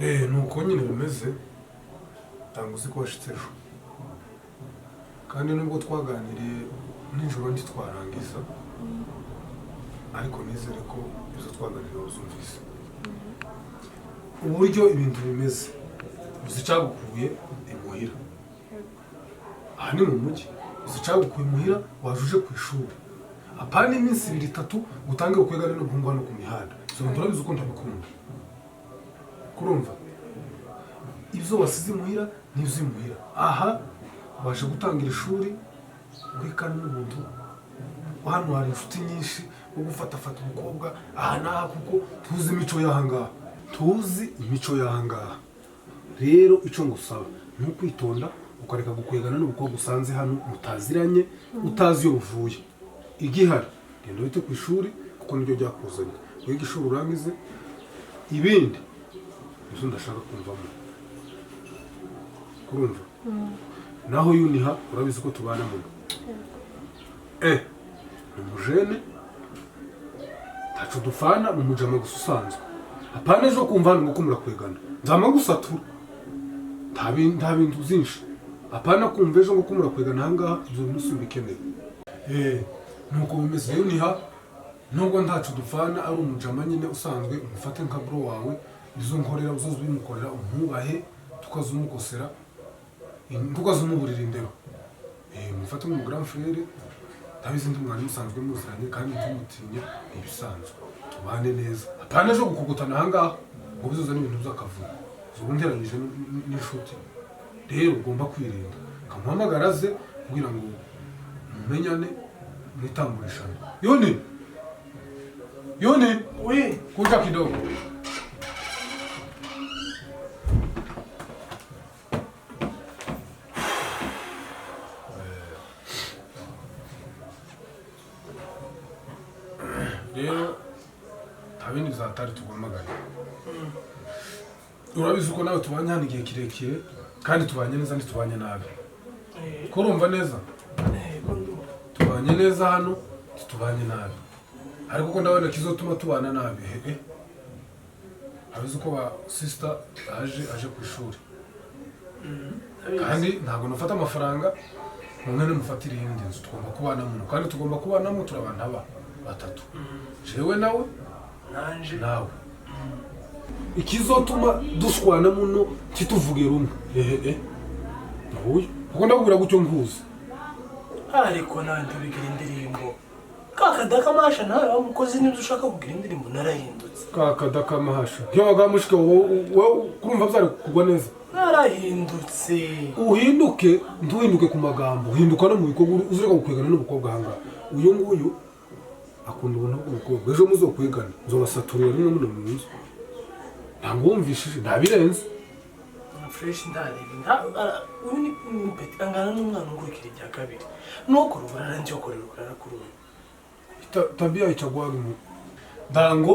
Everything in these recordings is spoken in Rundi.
Nuko nyine bimeze, ntabwo uzi ko washitse ejo, kandi nubwo twaganiriye nijoro ntitwarangiza, ariko nizere ko ibyo twaganiriye wazumvise. Uburyo ibintu bimeze, uzi icyagukuye imuhira, aha ni mu mujyi, uzi icyagukuye imuhira, waje uje ku ishuri, apana iminsi ibiri itatu ngo utange ukwegane n'ubuhungu hano ku mihanda. Izo bintu urabizi uko ntabikunda. Kurumva ibyo wasize imuhira n'ibyo imuhira, aha waje gutangira ishuri wikana n'ubuntu. Hano hari inshuti nyinshi wo gufatafata umukobwa aha n'aha, kuko tuzi imico y'aha ngaha, tuzi imico y'aha ngaha. Rero icyo ngusaba ni ukwitonda, ukareka gukwegana n'umukobwa usanze hano mutaziranye, utazi iyo buvuye. Igihari, genda wite ku ishuri kuko niryo ryakuzanye, wige ishuri urangize, ibindi ibyo ndashaka kumvamo. Kurumva naho yuniha, urabizi ko tubana muno, ni umujene, ntaco dupfana, ni umujama gusa usanzwe. Apana ejo kumva hano ngo ko murakwegana, nzama gusatura, nta bintu byinshi. Apana kumva ejo ngo ko murakwegana ahangaha, ibyo bintu simbikeneye. Nuko bimeze. Yuniha nubwo ntaco dupfana, ari umujama nyine usanzwe, umufate nka bro wawe. Izo nkorera uzoza ubimukorera, umwubahe, tukazumukosera, tukazumuburira indero. Mufate nk'umu grand frère, ndabizi ndi mwari musanzwe muziranye, kandi ntumutinye, ni ibisanzwe, tubane neza. Apana ejo gukugutana ahangaha ngo bizoza n'ibintu by'akavuyo, ubu nteranyije n'inshuti. Rero ugomba kwirinda, kamuhamagara aze kugira ngo mumenyane, mwitamburishane. Yoni, Yoni! Oui. Kuja kidogo. Rero nta bindi bizatari tuguhamagare. Urabizi ko nawe tubanye hano igihe kirekire, kandi tubanye neza, ntitubanye nabi. Ko urumva neza? Yego, ndumva. Tubanye neza hano, ntitubanye nabi, ariko ko ndabona kizotuma tubana nabi. Hehe, abizi ko ba sister aje ku ishuri, kandi ntabwo nufata amafaranga mumwe nimufatire iyindi nzu. Tugomba kubana muno, kandi tugomba kubanamo turi abantu aba batatu, jewe nawe nanje nawe. Ikizotuma dushwana muno ntituvuge rumwe, ehe, nguyu, kuko ndakubwira gutyo nkuzi. Ariko nawe ntubigira indirimbo kakadaka masha, nawe wa mukozi, nibyo ushaka kugira indirimbo, narahindutse. Kakadakamahasha iyo wagamushike wowe, kurumva byari kugwa neza. Narahindutse. Uhinduke, ntuhinduke ku magambo, uhinduka no mu bikorwa. Uzureka gukwegana n'umukobwa ahangaha. Uyu nguyu akunda ubuntu bw'umukobwa, ejo muzokwegana nzobasaturira rimwe muno mu nzu. Ntabwo wumvishije, ntabirenze. Fresh, ndareba uyu ni peti angana n'umwana ungurikira irya kabiri, nukora uburara njyokorera uburara kuri uyu. Tabia ichagwaga mu ndango.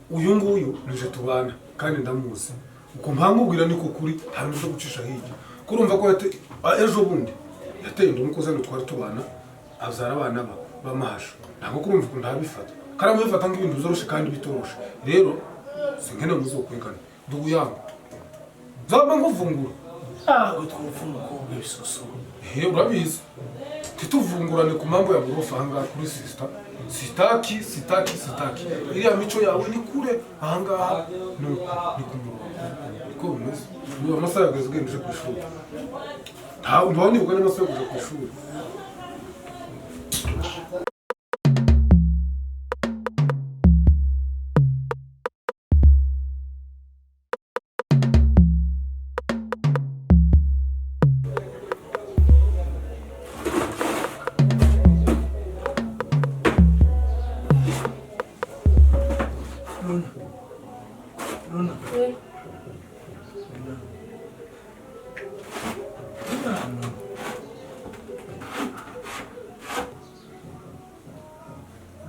Uyu nguyu nije tubana kandi ndamuzi, uko mpangubwira niko kuri, nta bintu byo gucisha hirya. Kurumva ko ejo bundi yateye inda umukozi hano twari tubana, abyara abana ba bamahasha. Ntabwo kurumva ukuntu ntabifata, karamubifata nk'ibintu byoroshe kandi bitoroshe. Rero sinkene muzokwegana, ndugu yangu, nzaba nkuvungura. Ntabwo twumva umukobwa bisoso. Ehe, urabizi, ntituvungurane ku mpamvu ya burofa ahangaha kuri sisita. Sitaki, sitaki, sitaki, iriya mico yawe ni kure ahangaha, ni uku, ni ku murongo, niko bimeze. Ubu amasaha yageze, ugenda uje ku ishuri. Ntawe ntawe nibuka n'amasaha yo kuja ku ishuri. Luna, Luna! Oui. Luna,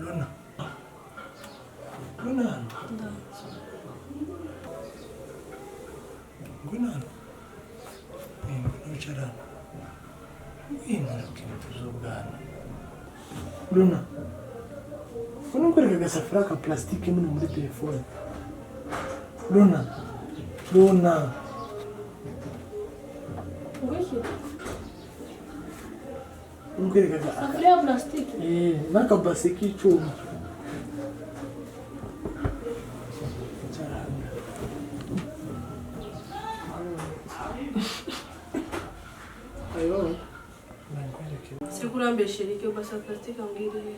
Luna, Luna, Luna hano. Ngwino hano. Ngwino wicara hano. Ngwino urabwira ibintu z'ubwana. Luna, ngwino nkwereke agasafuriya ka plastique muno muri telefone. Luna. Luna. Ngwiki. Nkwereka Safuriya ya plastique. N'akabase k'icuma. Ayo. Nkwereke. Sikurambeshere iyo base ya plastique ambwire.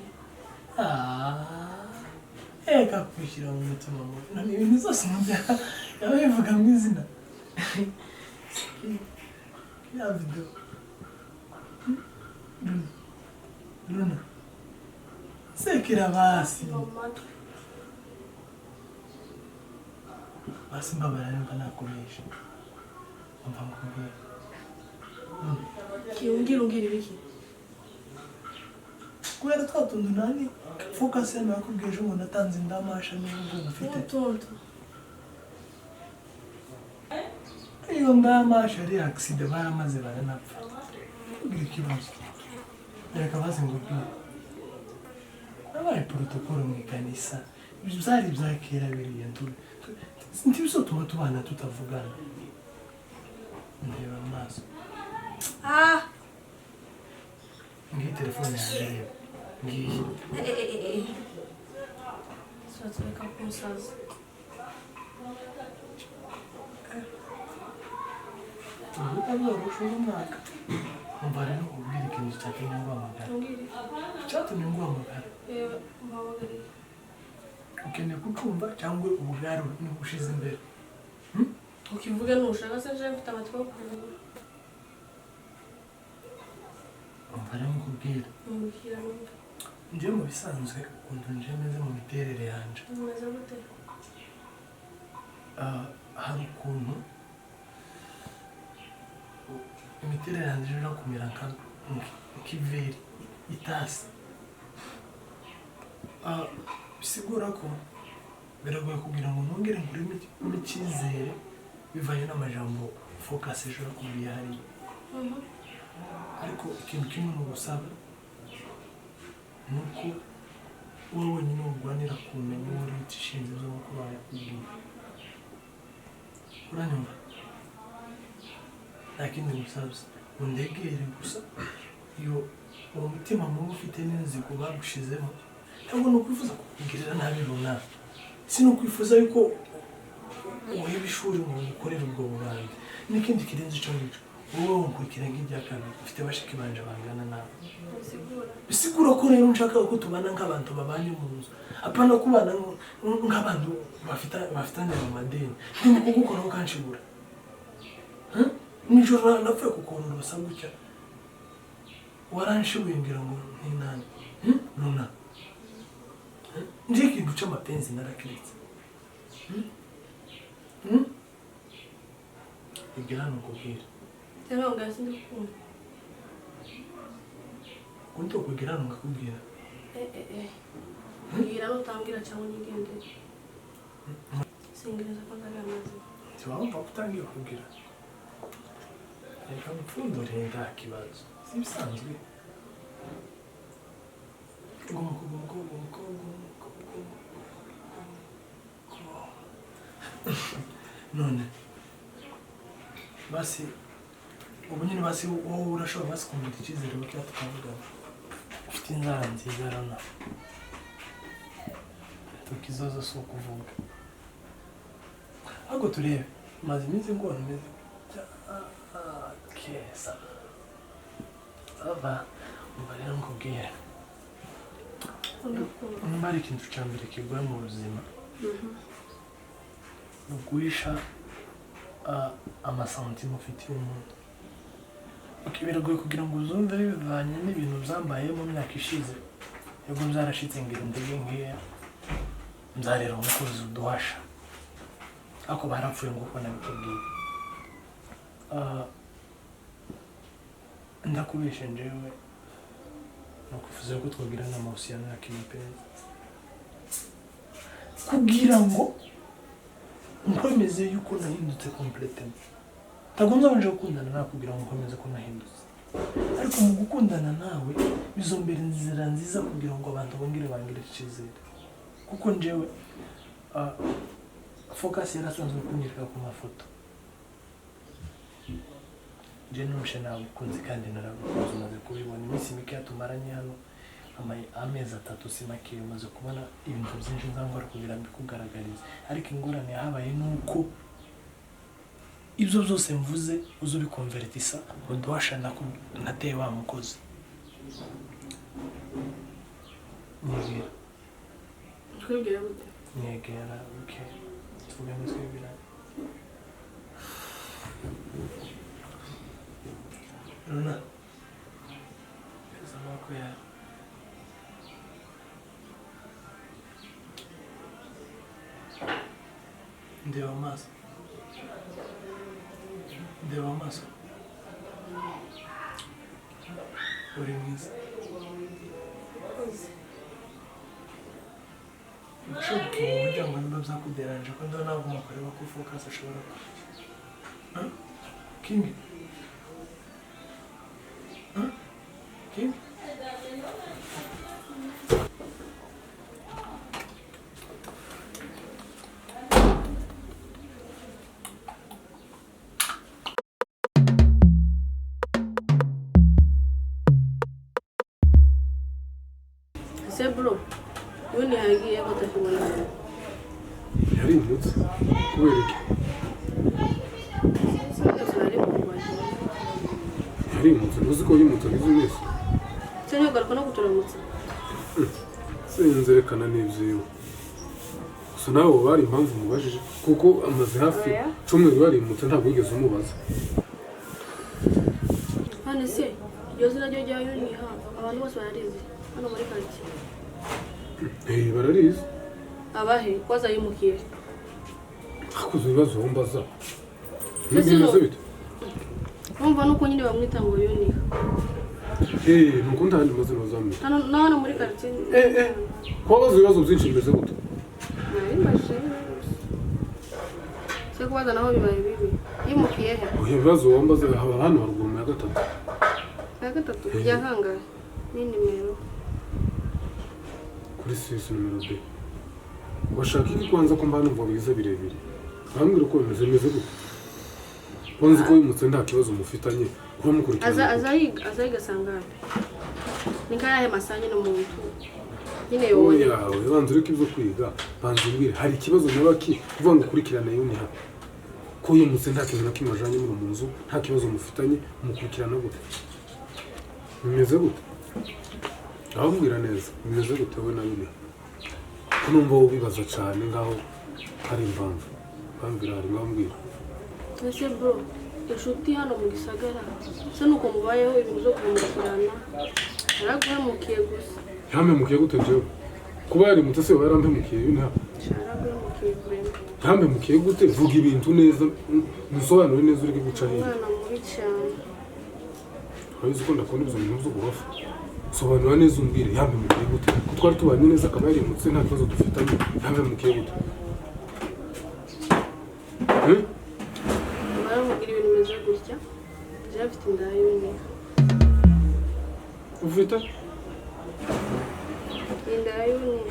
Eka kwishyira mu mutima mubi. None ibintu zose yaba bivuga mu izina. Ya video. Luna. Luna. Sekera basi. Basi mbabara nimba nakubesha. Umva nkubwire. Kiungira ungira ibiki? Kubera twa tuntu nani focus yana nakubwiye ejo ngo natanze indamasha n'ubwo mfite. Utuntu. Iyo ndamasha ari accident baramaze baranapfa. Kugira ikibazo. Reka baze ngubwire. Nabaye protocol mu ikanisa. Byari bya kera biriya ntu. Ntibizotuma tubana tutavugana. Ndeba amaso. Ngiyi telefone yanjye reba. Ngiyi. Sotreka kumusaza. Ubu umwaka. Umva rero ubwira ikintu cyatumye nguhamagara. Cyatumye nguhamagara. Ukeneye kucumva cyangwa ubugari n'ubushize imbere. Ukivuga nushaka se nje mfite amatwi yo kuvuga. Umva rero nkubwira. Njye mu bisanzwe ukuntu nje meze mu miterere yanje. Umeze gute? Hari ukuntu imiterere yanjye ishobora kumera nk'iveri itasi. Bisigura ko biragoye kugira ngo nongere nkuremo icyizere bivanye n'amajambo focus ishobora kuba hariya. Ariko ikintu kimwe ni ugusaba ni uko wowe wenyine urwanira kumenya uwo uri utishinze zo kuba yakubwiye. Uranyumva? Nta kindi ngusabye, undegere gusa iyo uwo mutima mubi ufite n'inzigo bagushizemo ntabwo ni ukwifuza kukugirira nabi runaka, si ni ukwifuza yuko uheba ishuri ngo ukorere ubwo bubandi n'ikindi kirenze icyo ngicyo. Wowe wunkurikira nk'ibya kabiri ufite bashiki banje bangana nawe. Bisigura ko rero nshaka ko tubana nk'abantu babanye mu nzu, apana kubana nk'abantu bafitanye mu madeni. Ndimo kugukoraho ukanshibura. Nijoro napfuye kukororosa gutya waranshibuye ngira ngo ni nani Luna. Nje ikintu c'amapenzi narakiretse. Igira nukubwira. Cyangwa ngasi ndikukunda. Kunto kugira ngakubwira. Ngira utambwira cyangwa nigendere. Singereza ko ndagamaze. Tiwamva kutangiye kugira. Reka mpfundure nta kibazo. Si bisanzwe. None basi ubu nyine basi wowe urashobora basi kumva icyizere buke tukavugana. Ufite inzara nziza rana. Tukizoza si ukuvuga. Ahubwo turebe maze iminsi ngo meze keza. Ava umva rero nkubwire. Nimba ari ikintu cya mbere kigoye mu buzima ni uguhisha amasantima ufitiye umuntu. Biragoye kugira ngo uzumve bivanye n'ibintu byambaye mu myaka ishize. Yego byarashitse ngira intege nkeya nzarera umukozi uduhasha ariko barapfuye nguko nabikubwiye. Ndakubeshe njyewe nakwifuza ko twagirana amahusiano ya kimapenzi kugira ngo nkomeze yuko nahindutse complètement. Ntabwo nzabanje gukundana nawe kugira ngo nkomeze ko nahindutse, ariko mu gukundana nawe bizombera inzira nziza kugira ngo abantu bongere bangire icyizere. Kuko njyewe Focus yarasanzwe kunyereka ku mafoto. Je numshe nagukunze kandi naragukunze, umaze kubibona iminsi mike tumaranye hano, amezi 3 si make, umaze kubona ibintu byinshi nzangora kugira mbikugaragarize. Ariko ingorane yahabaye ni uko ibyo byose mvuze uzubikonvertisa uduhasha nateye wa mukozi. Nyegera. Twibwira gute? Nyegera, okay. Tuvugane twibwira. Runa. Pesa amaboko yawe. Ndeba amaso. Ndeba amaso. Uri mwiza. Ndashobora gukinga umuryango niba byakuderanje ko ndabona naguma kureba ko Focus ashobora kuba. King. King? Ese bro, yuni yagiye ko atakibona. Yarimutse kubera iki? Yarimutse, ntuzi ko yimutse agize iminsi? Se ntigaruka no kuturamutsa. Sinzerekana n'ibyiwe. Gusa nawe bari impamvu umubajije kuko amaze hafi 10 yarimutse ntabwo wigeze umubaza. None se iryo zina ryo rya Yuniha abantu bose bararizi hano muri quartier? Bararizi. Abahe ko azayimukiye? Hakuze ibibazo wumbaza. Bimeze bite? Numva nuko nyine bamwita ngo Yuniha. Nuko ndahandi mazina bazamwita. Hano na hano muri quartier. Kubaza ibibazo byinshi bimeze gute? Nari mbajije. Se kubaza naho bibaye bibi. Yimukiye he? Oya ibibazo wambaza haba hano haruguru mu ya 3. Ya 3 ya kangahe? Ni nimero. Kuri 6 numero B. Washaka iki kwanza ko mbana numva bigize birebire? Bambwira uko bimeze bimeze gute? Kwanza ko yimutse nta kibazo mufitanye kuba mukurikirana. Azayiga sangapi? Ni kayahe masanye n'umuntu? Nyine yowe. Oya, banza ureke ibyo kwiga, banza umbwire hari ikibazo nabaki kuvuga ngo ukurikirane Yuniha. Ko yimutse nta kintu na kimwe ajanye muri mu nzu, nta kibazo mufitanye, mukurikirana gute? Bimeze gute? Abambwira neza, bimeze gute wowe na Yuniha? Ko numva ubibaza cyane ngaho hari impamvu. Bambwira hari ngambwira. Ese bro, inshuti hano mu gisagara se nuko mubayeho ibintu byo kumurikirana. Yaraguhemukiye gusa. Yampemukiye gute jewe? Kuba yarimutse se yarampemukiye Yuniha? Yaraguhemukiye kurema. Yampemukiye gute? Vuga ibintu neza, musobanure neza ureke guca hirya. Umwana mubi cyane. Urabizi ko ndakunda ibyo bintu byo guhafa. Sobanura neza umbwire yampemukiye gute? Ko twari tubanye neza akaba yarimutse nta kibazo dufitanye, yampemukiye gute? Baramubwira ibintu bimeze gutya. Je afite inda ya Yuniha. Ufite? Inda ya Yuniha.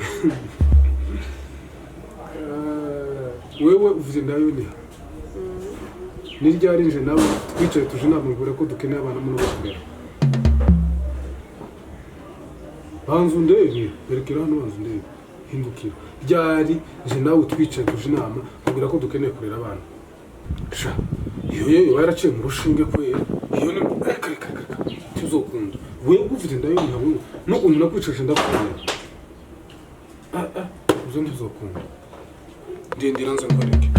Wewe ufite inda ya Yuniha? Ni ryari nje nawe twicaye tuje inama ngura ko dukeneye abana muri bo. Banza undebe, berekera hano banza undebe. Hindukira. Ryari nje nawe twicaye tuje inama kugira ko dukeneye kurera abana. Sha, iyo yewe yaraciye mu rushinge kwera. Iyo ni reka reka reka. Tuzokunda. Wewe ufite inda ya Yuniha wewe. Nukuntu nakwicaje ndakubona. Uzo ntuzokunda. Ndindira nze nkwereke.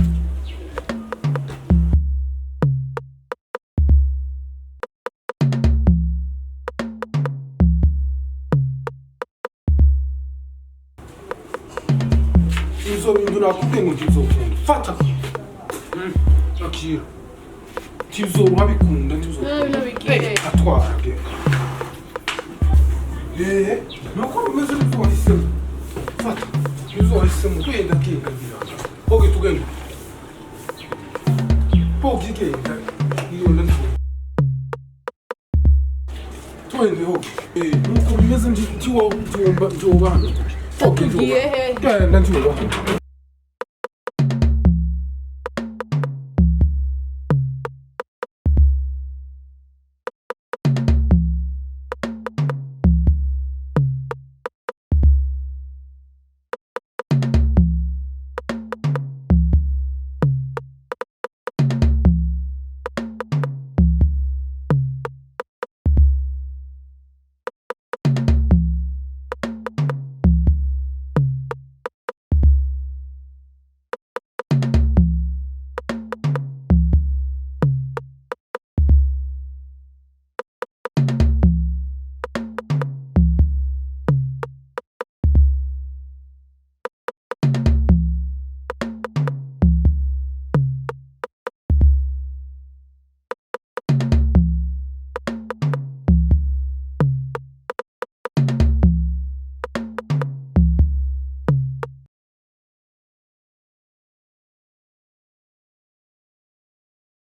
Izo bintu nakubwiye ngo ntizokunda. Fata. Akira. Tizoba bikunda ntizokunda. Atwara genda. Nuko bimeze nibyo wahisemo. Fata. Ibyo wahisemo genda genda genda. Pogi tugenda. Pogi genda. Iyo ndandiko. Twende ho. Nuko bimeze ntiwo ntiwo hano. Pogi ntiwo. Genda ntiwo.